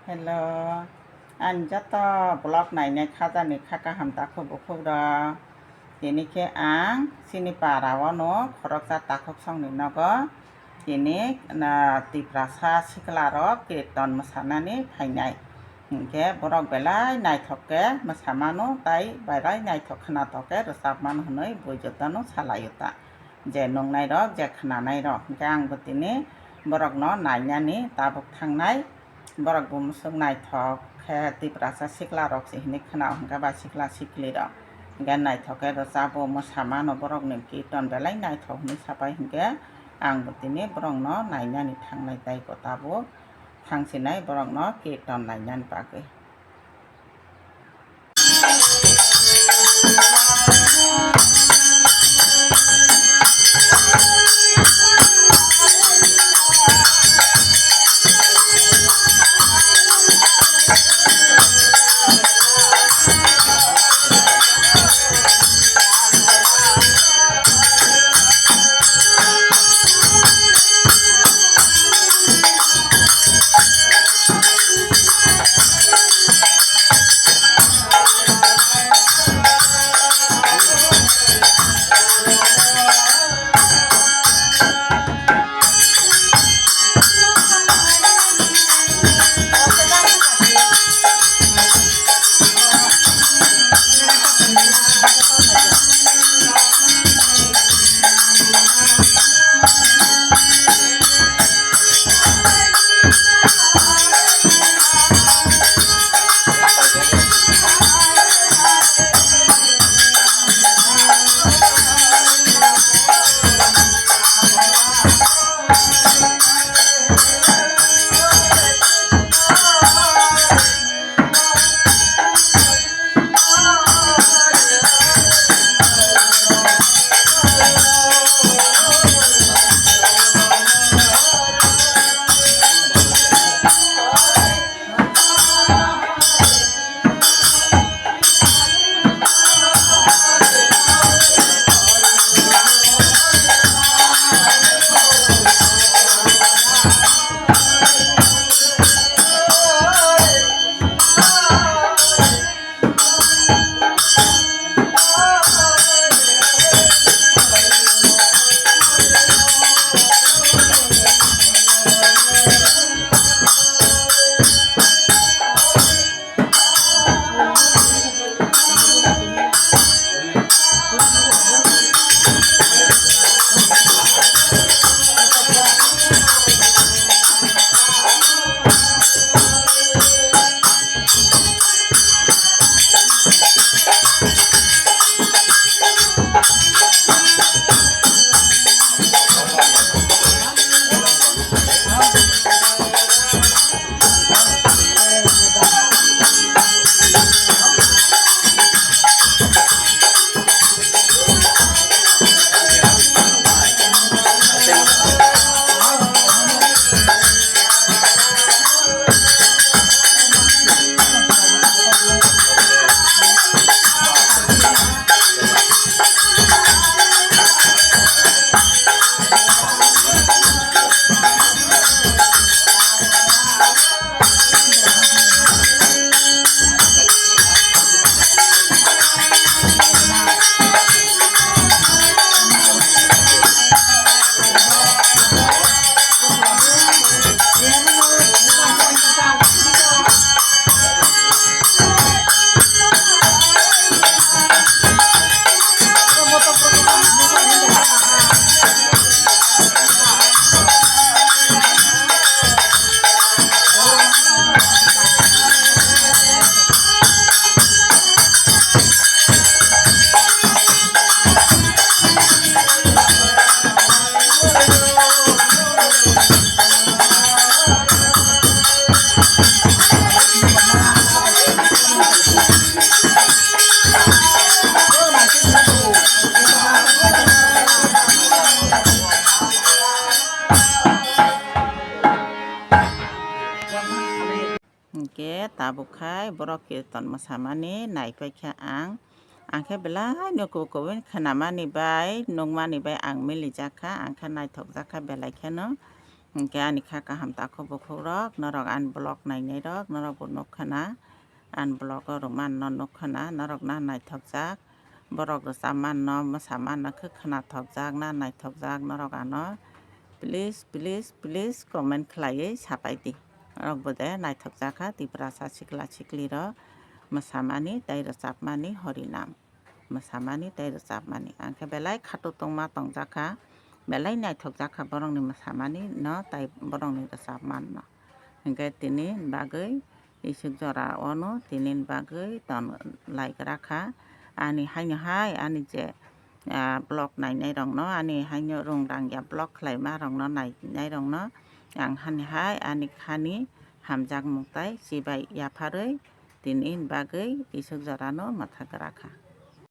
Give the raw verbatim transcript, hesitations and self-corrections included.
Hello, ani joto vlog nainai khajani kha kaham takhuk bukhuk rok. Tini khe ang chini para o no khoroksa takhuk songni nogo tini na Tiprasa sikla rok kirtan mwsanani phainai. Hinkhe borok belai naithok khe mwsa mano, tai belai naithok khwnathok khe rwchap mano hwnwi bui jotono salaio ta. Je nungnai rok, je khwnanai rok, hinkhe ang bo tini borok no nainani tabuk thangnai. Borok bo musuk naithok khe Tiprasa sikla rok se hinwi khwnao, hinkhe ba sikla sikli rok. Hinkhe naithok khe rwchabo, mwsa mano borok ni kirtan belai naithok hinwi sapai, hinkhe ang bo tini borok no nainani thangnai tai ko tabuk. Thangsinai borok no kirtan nainani bagwi. Hinkhe tabuk khai borok kirtan mwsamani naipaikha ang. Ang khe belai no kubui kubui khwnamani bai nukmani bai ang milijakha, ang khe naithokjakha belai kheno. Hwnkhe ani kha kaham takhuk bukhuk rok, norok ani vlog nainai rok, norok bo nuk khana, ani vlog o rwman no nuk khana, norok na naithok jak, borok rwchap man no, mwsa man no khe khwnathok jak, na naithok jak, norok ano please, please, please comment khlaiwi sapai di. Norok bo de naithok jak kha Tiprasa sikla sikli rok mwsamani tei rwchapmani horinam. Mwsamani tei rwchapmani. Ang khe belai khato tongma tongjak kha, belai naithok jak kha borokni mwsamani no tei borokni rwchapman no. Hwnkhe tini bagwi isuk jora ono tini bagwi ton lai gra kha. Ani haino hai ani je, ah, vlog nainai rokno, ani haino rung rang ya vlog khlaima rokno nainai rokno ang hani hai ani khani hamjakmung tei chibai yapharwi tini bagwi isuk jorano mwthak gra kha.